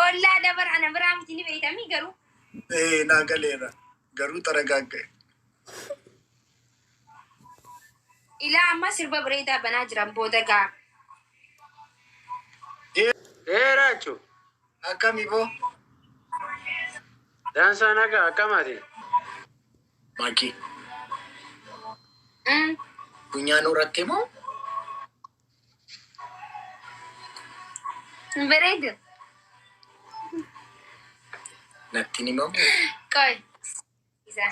Ollaa dabar ana biraa miti ni beeytamii garuu. Ee naa galeera. Garuu taragaaggae. Ilaa amma sirba bareedaa banaa jiran booda gaa. Ee Raachu. Akkami boo? Daansaa nagaa akkam ati? Maakii. Mm. Funyaan uratte moo? Hin bareedu. Natti hin himamu. Qoy. Isa.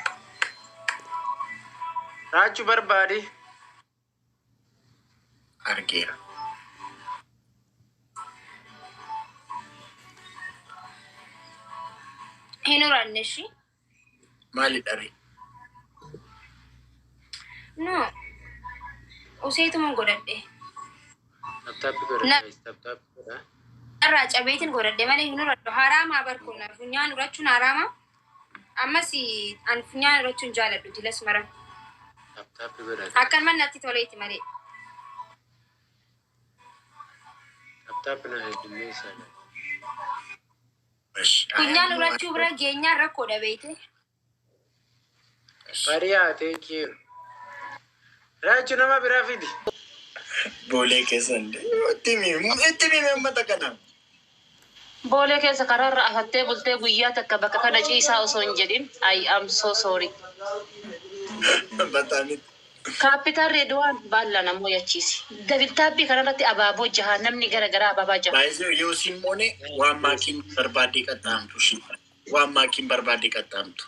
Raachu barbaadi. Argeera. Hin uranne ishii. Maalidha ree? No. Useetuma godhadhe. Tap tap godha Na- guys. Tap tap godha. Irraa cabeetiin godhadhe malee hin uradhu. Haraamaa bar kun funyaan urachuun haraama. Ammas an funyaan urachuun jaaladhu dilas mara. Tap tap godha. Akkan natti toleeti malee. Tap tap na heddummeessaa. Funyaan urachuu bira geenyaan rakkoodha beeyte. Fariyaa thank you. Raachu nama biraa fidi. Boolee keessan itti himi itti himi uummata kana. Boolee keessa karaarra afattee bultee guyyaa takka bakka kana ciisaa osoo hin jedhin, I am so sorry. Bataanitti. Capital Redwaan baallaa namoo yachiisi. Double tap kanarratti abaaboo jaha, namni gara garaa abaabaa jaha. Baay'ee yoo simmoone waan maakiin barbaaddee qaxxaamtu ishee. Waan maakiin barbaaddee qaxxaamtu.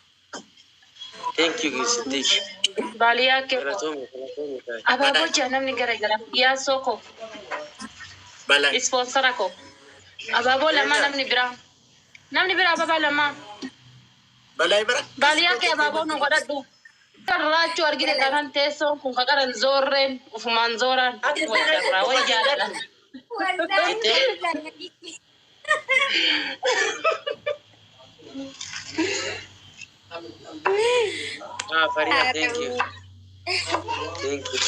Thank you guys. Thank you. Baaliyaa kee Galatoome galatoome guys. Abaaboo jaha namni gara garaa yaasoo koo Balaa. Sponsor koo abaaboo lama namni biraa namni biraa abaabaa lama. Balaa bira. Baaliyaa kee abaaboo nu godhadhu. Raachuu argite taanaan teessoon kun kaqaran zoorreen ufumaan zooraan way carraa way jaalala. Wallaahi. Ah, Fariyaa thank you. Thank you.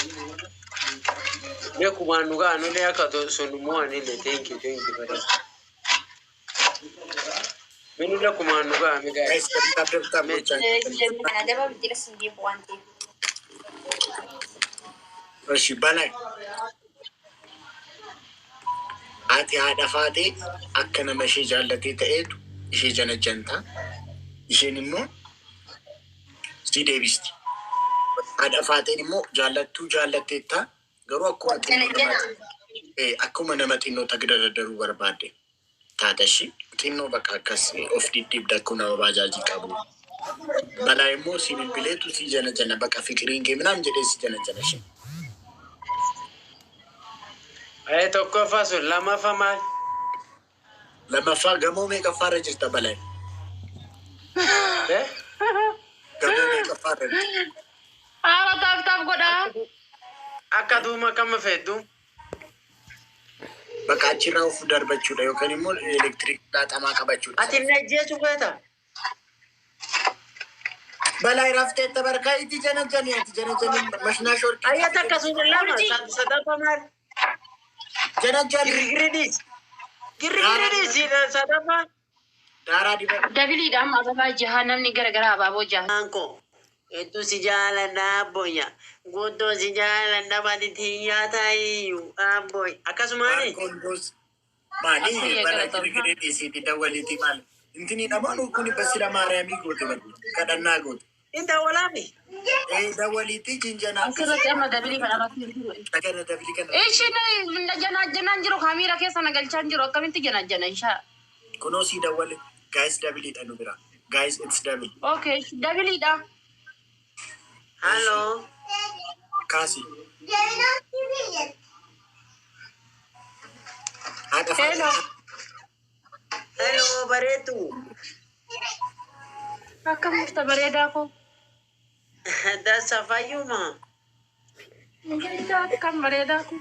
Beekumaan dhugaa nullee akka sun mo'anillee, thank you, thank you Fariyaa. Minullee kumaan dhugaa mi guys. Guys, tap tap tap gochaa. Kana daba biddila sin beeku waan ta'eef. Eshi balaa. Ati haadha faatee akka nama ishee jaallatee ta'eetu ishee janajjantaa. Isheen immoo si deebisti. Haadha faateen immoo jaallattuu jaallatteetta garuu akkuma xinnoo Janajjana. Akkuma nama xinnoo tagdardaruu barbaadde taata ishee xinnoo bakka akkas of diddiibda akkuma nama baajaajii qabu. Balaa immoo si bilbileetu si jana jana bakka fikiriin kee minaan jedhee si jana jana ishee. Ee, tokkoffaa sun, lammaffaa maal? Lammaffaa gamoo meeqaffaarra jirta, balaa? Eh? Gamoo meeqaffaarra jirta? Haala tap tap godhaa. Akka duuma kama fedhu. Bakka achirraa of darbachuudha yookaan immoo elektiriik xaaxamaa qabachuudha. Ati na ajjeesu feeta? Balaa raftee tabarkaa itti jana jani ati jana jani mashinaa shorkii. Ayya, takka sun lama sadaffaa maal? Jana jani. Girgirri dhiisi. Girgirri dhiisi sadaffaa. Daaraa diba. Doubleiidha amma abaabaa jaha namni gara garaa abaaboo jaha. Anko hedduu si jaaladha abboyya. Guddoo si jaaladha badi tiyyaa ta'iyyuu abboy. Akkasumaani. Baarkoon maali Asii balaa galatoomaa. girgirri dhiisiiti dawwaliiti maali? Intini namoonni kun basira maariyaamii goote bari kadhannaa goote. Inta walaami. Ee, dawwaliitii jinjanaa. Asirratti amma double kana irratti. Kana double kana. Ishi na janajjanaan jiru kaamiira keessa na galchaan jiru, akkamitti janajjana ishaa? Kunoo sii dawwale. Guys, doubleiidha nu bira. Guys, it's double. Okay, doubleiidha. Hello. Kaasi. Haadha Hello. faadha. Hello bareedu. Akkam jirta, bareedaa koo? Dasa fayyuma. Akkam, bareedaa koo?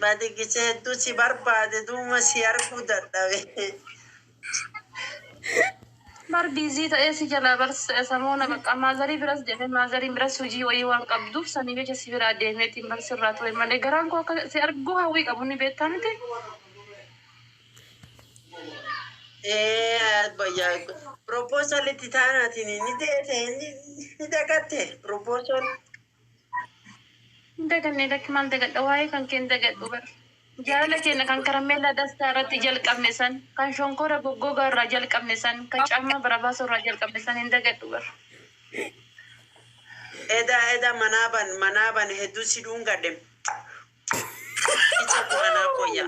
Badi gisee hedduu si barbaade, duuma si arguu dadhabe. Bar busy ta'ee si jalaa bar samoona bakka maazarii biras deemee, maazariin biras hojii wayii waan qabduuf sanii jecha si biraa deemeetiin bar sirraa ture malee garaan koo akka si arguu hawwii qabu ni beektaa miti. Ee, bayyaa proposal itti taanaatiin ni deete, ni dagatte proposal. Hin dagannee, lakki, maal dagadha? Waa'ee kan kee hin dagadhu bar. Jaalala keenya kan karameellaa dastaa irratti jalqabne san, kan shonkora goggogaa irraa jalqabne san, kan caammaa barabaasoo irraa jalqabne san hin dagadhu bar. Eda manaaban hedduu si dhungadhe. Isa manaa koyya.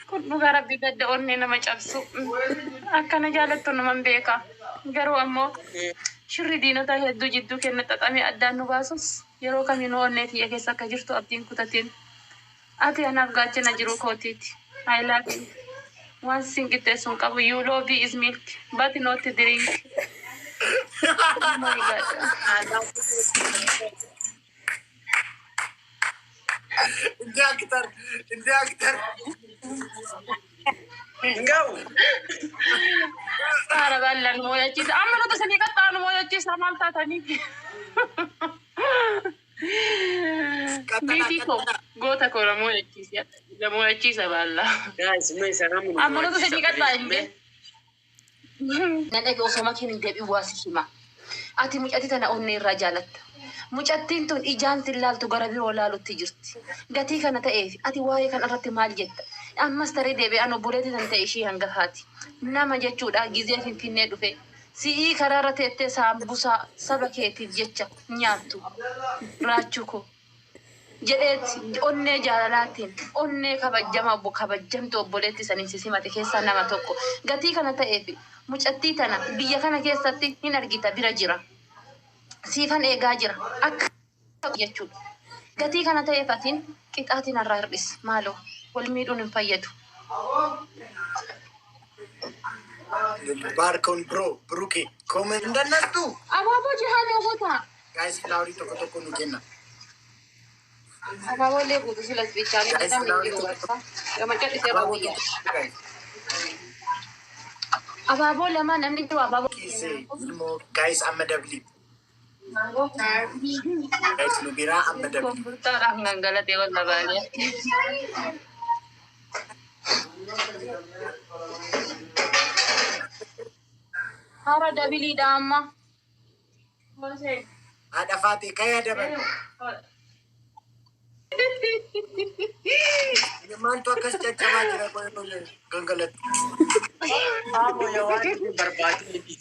Kun dhugaa rabbi gadda onnee nama cabsu. Akkana jaalattu naman beeka. Garuu ammoo shirri diinota hedduu jidduu kenna xaxamee addaan nu baasus, yeroo kamiinuu onnee tiyya keessa akka jirtu abdiin kutatiin. Ati anaaf gaachana jiru kootiiti. I love you. Waan sin qixxeessu hin qabu. You love is milk but not drink. Oh my God. እንደ actor፣ እንደ actor። Nga'u. Haara bal'aan mooyachiisa. Amma nuti isinii qaxxaanu mooyachiisa maal taatanii? Biitii koo, goota koo, na mooyachiisa. Na mooyachiisa baallaa. Guys, mee sana mun. Amma nuti isinii qaxxaa. Na dhage, osoo makiin hin deebiin waa si hima. Ati mucattii tana onnee irraa jaalatta. Mucattiin tun ijaan sin laaltu, gara biroo laalutti jirti. Gatii kana ta'eef ati waa'ee kana irratti maal jetta? Ammas taree deebi'aan obboleettii tan ta'e ishii hangafaati. Nama jechuudha gizee Finfinnee dhufe. Si'ii karaarra teettee saambusaa saba keetiif jecha nyaattu. Raachuu koo jedheet onnee jaalalaatiin onnee kabajjama obbo kabajjamtu obboleetti saniin si simate keessaa nama tokko. Gatii kana ta'eef mucattii tana biyya kana keessatti hin argita, bira jira. Siifan eegaa jira akka jechuudha. Gatii kana ta'eef atiin qixaatiin irraa hir'is, maaloo, wal miidhuun hin fayyadu. Baarkoon bro ብሩኬ comment እንደነሱ Abaaboo jihaanii goota. Guys, flowerii tokko tokko nu kenna. Abaaboolee guutu silas bichaalee Guys, jedhamu hin flowerii jiru tokko barsa. Gama callisee abaaboo biyya. tokko, guys. Abaaboo lama namni jiru abaaboo. Kiisee ilmoo, guys, amma double, guys, nu biraa amma double. Komburtaadhaan gangalatee wal labaalee. Hara doubleiidha amma. Haadha faatee ka'ee adaban. Maaltu akkas caccabaa jira gangalatti? Amo yaa waan isin barbaadu miti.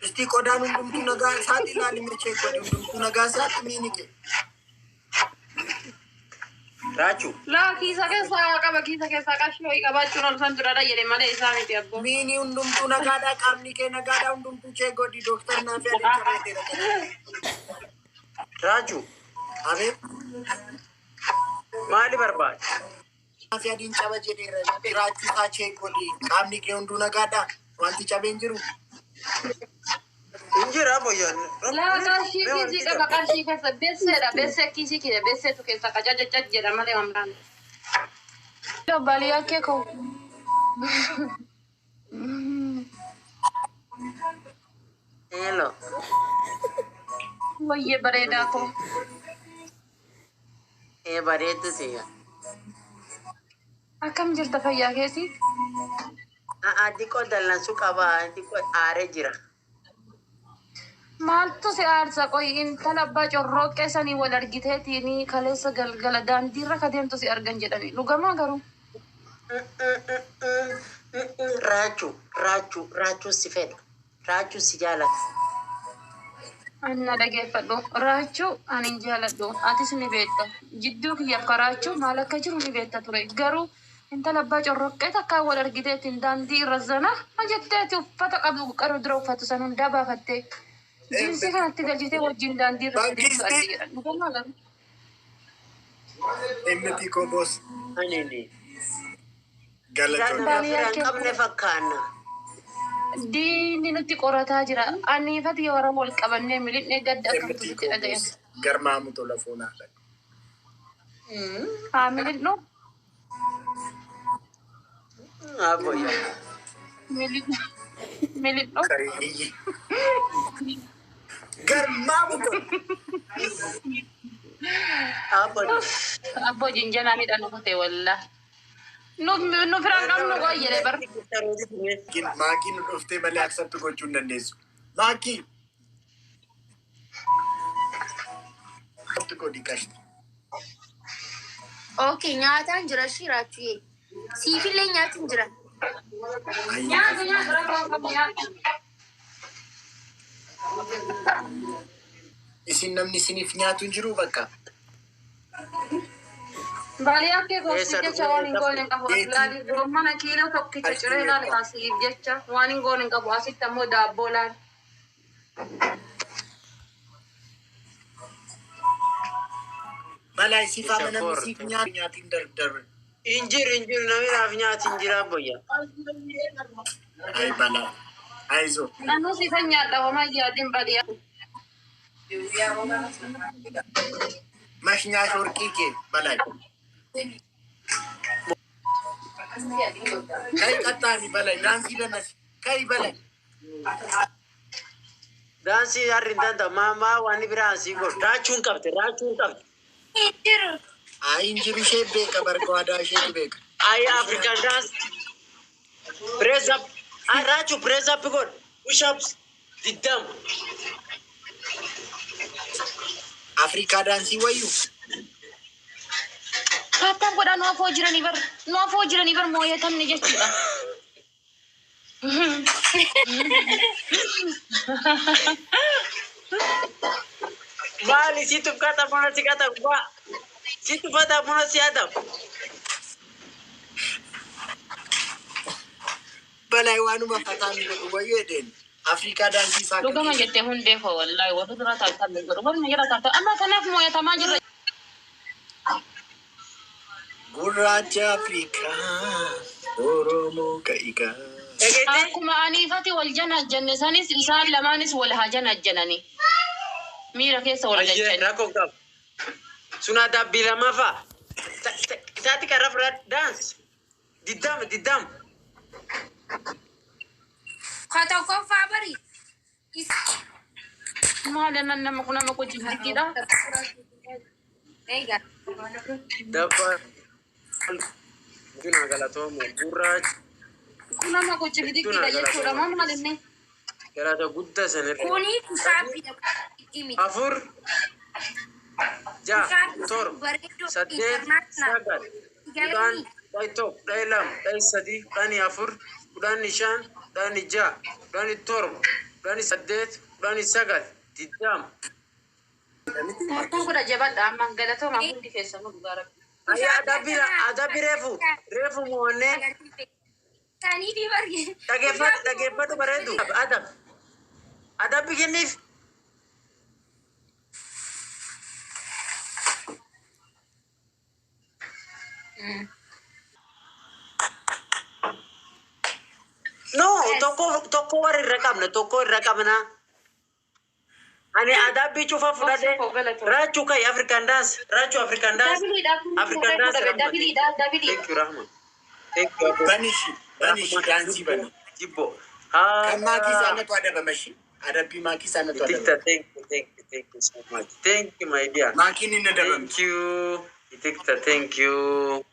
Isti qodaan hundumtuu nagaa isaati ilaali, mechee godhi, hundumtuu nagaa isaati miini kee. Raachuu. Laa, kiisa keessaa qaba, kiisa keessaa qarshii wayii qabaachuun ol san dura jedhe malee isaa miti abboo. Miini hundumtuu nagaadhaa, qaamni kee nagaadhaa, hundumtuu chee godhi, dooktar naaf yaadin cabeeteera kana. Raachuu. Abeet. Maali barbaadu? Naaf yaadiin caba jedheera, jiraachuu isaa chee godhi, qaamni kee hunduu nagaadhaa, wanti cabeen jiru. Hin jira boyyaan. Laa, qarshii kiisii qaba, qarshii keessa beesseedha, beessee kiisii kiyya beesseetu keessa qacacacac jedha malee mamraan. Baaliyaa kee koo. Hello. Wayyee bareedaa koo. Ee, bareeddu siya. Akkam jirta, fayyaa keessi? A'aa, xiqqoo dallansuu qaba, xiqqoo aaree jira. Maaltu si aarsa? Qoy, intala abbaa corrooqqee sanii wal argiteetiin kaleessa galgala daandiirra ka deemtu si argan jedhani. Dhugamaa garuu? Raachuu, raachuu, raachuu si fedha. Raachuu si jaalata. Anna dhageeffadhu. Raachuu ani hin jaaladhu. Atis ni beekta. Jidduu kiyyaaf karaachuu maal akka jiru ni beekta ture. Garuu intala abbaa corroqqee takkaan wal argiteetiin daandii irra zana jetteeti uffata qabdu qaru dura uffatu san hundaa baafattee jiinsii kanatti galchitee wajjin daandii irra deemtu argi jedhan. Dhugamaa garuu? MT koo boss. Ani ni. Galatoon. Nama fira hin qabne fakkaanna. Diinni nutti qorataa jira. Aniifati yeroo wal qabannee miliqnee gadda akkamtu Emmitii nutti dhaga'ama. koo garmaamu tola foonaa. Haa miliqnu. Abboyya. Miliqnu. Miliqnu. Kareeyyi. Garmaamu tola. Abboyya. Abboo jinjanaa miidhaan nu kute wallaa. Nu firaan qabnu qoyyere bar. Maakii nu dhuftee malee accept gochuu hin dandeessu. Maakii. Accept godhi qashti. Okay, nyaataan jira shiraachuu. Siifillee nyaatiin jira. Nyaata nyaata rakkoo qabu nyaata. Isin namni isiniif nyaatu hin jiru bakka. Baaliyaa kee gosti Eessa jecha waan hin goone hin qabu. As laali gommana kiiloo tokkicha ciree laali kaasiif jecha waan hin goone hin qabu. Asitti ammoo daabboo laali. Balaa isiif Isa haa namni koorte. isiif nyaatu nyaatiin darbe. Injiru injiru namni naaf nyaati injira abboyya. Ay balaa. Ayizoo. Naannoo siifan nyaadha homaa yaadin baaliyaa. Mashnaash warqii kee balaa. Kai qaxxaami balaa. Daansii dannasi. Kai balaa. Daansii harri hin danda'u. Maa maa waan biraa asii godhu. Raachuun qabte raachuun qabte. Jiru. Ay injiru ishee beeka bargaadaa isheetu beeka. Ayi African dance. Press up. Ah raachuu press up godhu. Push ups. 20. Afrikaa daansii wayyuu. Paappaap godhaa nu afoo jiranii bar nu afoo jiranii bar mooyatamne jechuudha. Maali si tuffata buna si qata gubbaa. Si tuffata buna si hatamu. Balaa waanuma fataan godhu wayyuu edeen. Afrikaa daansii isaa Dhugama jettee hundee koo wallaahi warri dura taasisan godhu warri jala taasisan amma kanaaf mooyatamaa jirra. Gurraacha Afrikaa Oromoo ka'ikaa. Dhageettee? Akkuma aniifati wal janajjanne sanis isaan lamaanis wal haa janajjanani. Miira keessa wal Ayyee galchani. rakkoo qabu. Sun adabbii lamaffaa. Isaati karra fudhadhu dance. 20 20. Ka tokkoffaa bari. Maali nan nama kun nama kuchisiitiidha. Egaa. Dabba. Juna galatoomu gurraacha. Kun nama kuchisiitiidha jechuudha. Maa maal inni? Galata guddaa sanirra. Kuni kusaappiidha. Miti. 4 6 7 8 9 10 11 12 13 14 15 16 17 18 19 20. Kun godha jabadha amma galatooma hundi keessanuu dhugaa rabbi. Ayya adabbii adabbii reefu reefu mo'annee Sanii fi bari. dhageeffadhu dhageeffadhu bareedu adab adabbi kenniif. No, tokko tokko warri irra qabna tokko irra qabna. Ani adabbii cufa fudhadhe raachuu kai African dance raachuu African dance Dabiliidha kun African dance fudhadhe dabiliidha dabiliidha. Thank you Rahman. Thank you Abu. Banishi banishi daansii bani. Jibbo. Kan maakii isaanatu adabama shi. Adabbii maakii isaanatu Itikta, adabama. thank you, thank you, thank you so much. Thank you, my dear. Maakiin hin adabamti. Thank you. Itikta, thank you.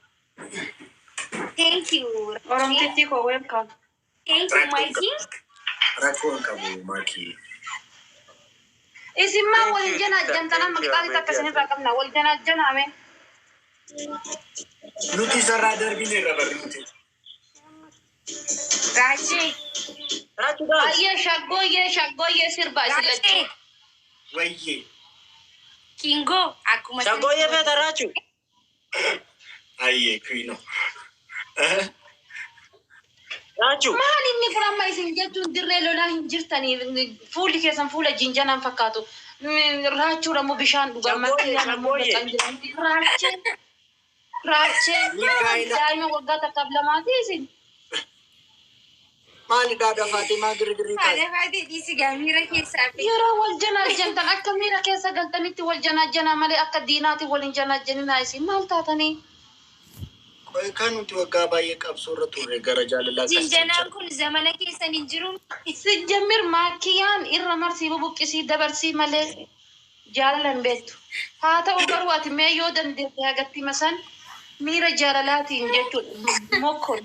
Thank you. Oromtittii koo welcome. Thank you, my king. Rakkoo hin qabu maakii. Isin maa Thank wal you, janajjantan amma thank you, qixaatii takka my dear. isinirraa qabna wal janajjanaame. Nuti isarraa darbineerra barri nuti. Raachee. Raachuu dance. Ayyee shaggooyyee shaggooyyee sirbaa isin lachuu. Raachee. Wayyee. Kingoo akkuma. Shaggooyyee feeta raachuu. Ayyee kuino. Raachuu. Maal inni kun amma isin jechuun dirree lolaa hin jirtanii fuulli keessan fuula jinjanaan fakkaatu. Raachuudha immoo bishaan dhugaa Shaggooyyee, makiinaan immoo shaggooyyee. dhaqan jiran. Raachee. Raachee Milkaa'ina. Daa'ima waggaa takkaaf lamaati isin. Maalidha haadha Faaximaa girgirii Haadha taate? faatee dhiisi gaa miira keessaa fi. Yeroo wal janaajjantan akka miira keessa galtanitti wal janaajjanaa malee akka diinaatti wal hin janaajjaninaa isin maal taatanii? Qoy kan nuti waggaa baay'ee qabsoo irra turre gara jaalalaa Jinjanaan kun zamana keessan hin jiru. Sijjammir maakkiyaan irra marsii bubuqqisii dabarsii malee jaalala hin beektu. Haa ta'u garuu ati mee yoo dandeette hagatti masan miira jaalalaatiin jechuudha mokkon.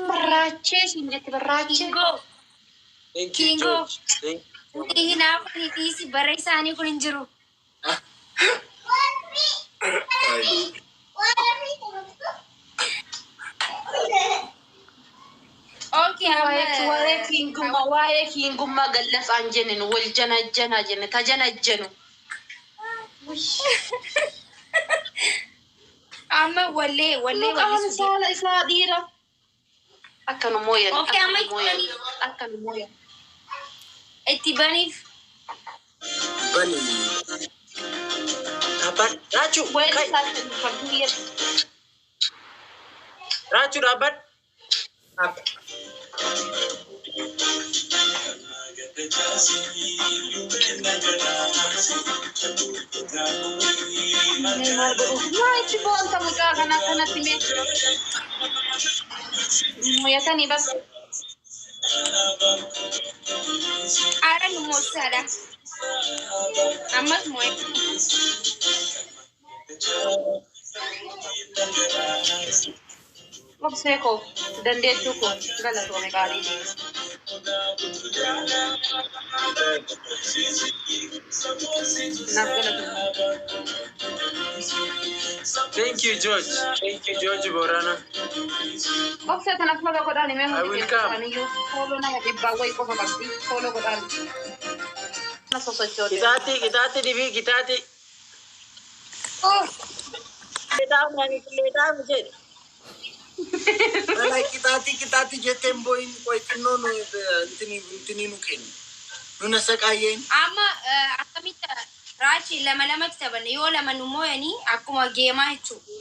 Barraachee siin jetti barraachee. Kingoo. Thank you, Kingo. George. Thank you. Hinaafu dhiisi bara isaanii kun hin jiru. Okay, Waa'ee waa'ee amma kiingummaa waa'ee kiingummaa gallasaan jenne nu wal janajjanaa jenne tajanajjanu. Amma wallee wallee Maqaan wallisuuf saala isaa dhiira. Akka nu mooyan Okay, akka amma nu mooyan itti akka nu mooyan. Itti baniif. Bani. Dhaabbadhu. Raachuu Waa'ee kai. isaa fakkii Raachuu dhaabbadhu. Dhaabbadhu. Mee maal godhuuf maa itti boonta mucaa kana kanatti mee moyatanii bas. Haadha nu moosisaadha. Ammas moo'e. Obsee koo dandeettuu koo galatoome qaalii. Naaf galatoome. Thank you, George. Thank you, George Borana. Obsee tana follow godhaan mee I hundi will keessan come. isaaniyyuu follow nama dhibbaa wayi qofa qabdi follow godhaan. Na sosochoote. Qixaaxii qixaaxii dhibii qixaaxii. Oh, Qixaaxii ani qixaaxii jedhe. Balaa qixaaxii qixaaxii jetteen boo'in qoy xinnoo nu intinii nu kennu. Nuna saqaayyeen. Amma akkamitti raachi lama lamatti taphanne yoo lama nu moo'anii akkuma geemaa jechuudha.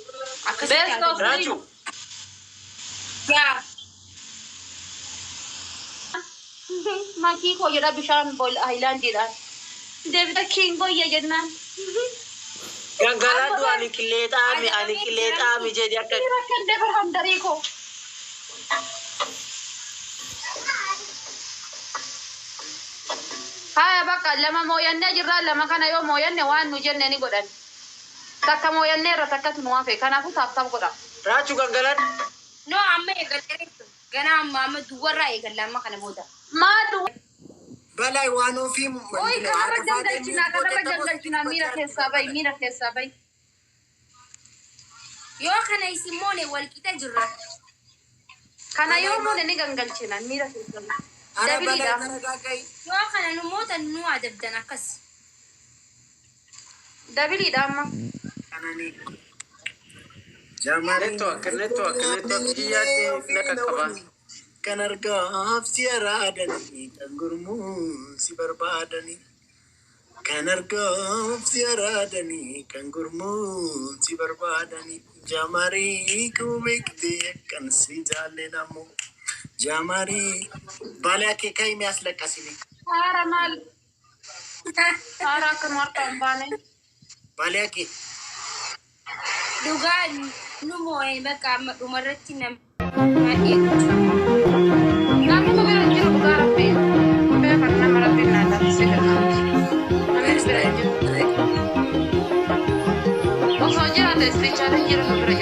Akkasitti Best haa of ta'u. three. Raachuu. Yaa. Makii koo jedha bishaan bool haayilaandiidhaan. Deebita kiingoyya jennaan. Gangaladhu ani qilleexaami ani qilleexaami jedhi akka. Dhiira kan dabar handarii koo. Haya bakka lama mooyannee jirra lama kana yoo mooyanne waan nu jenne ni godhan. Takka mooyannee irra takkatu nu hafe kanaafuu tap tap godha. Raachuu gangaladhu. No, amma eegallee gana amma amma duwwarraa eegalla amma kana booda. Maaddu. Balaa waan ofii. Oi kanarra gangalchinaa kanarra gangalchinaa miira keessaa bahi miira keessaa bahi. Yoo kana isin moone wal qixa jirra. Kana yoo moone ni gangalchina miira keessaa bahi. Ara balaa Dabiliidha. taragaagayi. Yoo kana nu mootan nu adabdan akkas. Dabiliidha amma. Kanani. Jamaarii. Network, network, network kiyyaatti na qaqqaba. Kan argaaf si araadanii kan gurmuun si barbaadanii. Kan argaaf si araadanii kan gurmuun si barbaadanii. Jamaarii kubeektee kan si jaalladhamu. Jamaarii balaa kee ka'ii mi'as laqqasini. Haara maal? Haara akka nu harkaa hin baane. Balaa kee. Dhugaa nu moo'e bakka amma dhumarratti nama eeguudha. Namni nu bira hin jiru dhugaa rabbi. Beekan nama rabbiin naa taasisee gargaarti. Namni nu bira hin jiru. Osoo jiraate istichaaleen jiru nu bira.